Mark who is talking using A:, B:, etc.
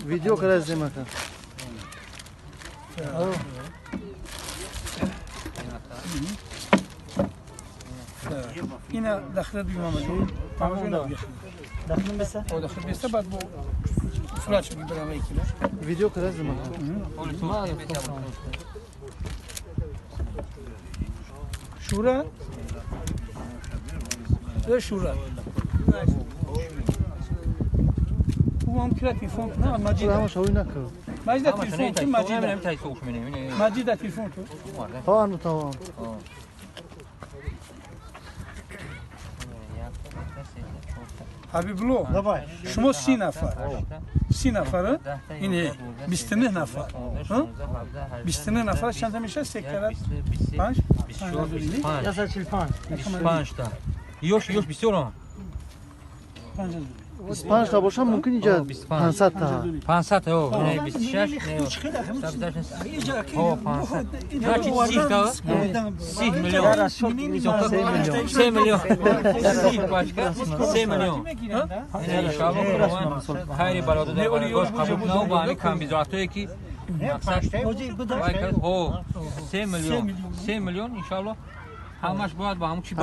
A: Видео кара земака.
B: Ина дахле дуймамаду.
A: Дахле беса?
B: О, дахле беса, баъд бо сурат шуд гибрама екила.
A: Видео кара земака.
B: Шура? Да, шура. Вам кира телефон на Маҷида.
A: Ҳама шавӣ накард.
B: Маҷида телефон ки Маҷида. Маҷида телефон ту.
A: Ҳа, тамом.
B: Ҳабибулло, шумо 30 нафар. 30 нафар, ин 29 нафар. 29 нафар чанд мешавад? Се карат 5?
A: 145.
C: 25 та. Ёш, ёш бисёр.
A: 25 та бошам мумкин инҷа 500 та.
C: 500 та, о, 26, о, 500. Значит, 30 та, 30 миллион. 3 миллион. 30 пачка, 3 миллион. Иншаллоҳ хайри бародар гош қабул кунав ба ҳамин камбизоатое ки мақсад 3 миллион. 3 миллион иншаллоҳ ҳамаш бояд ба ҳамун чи.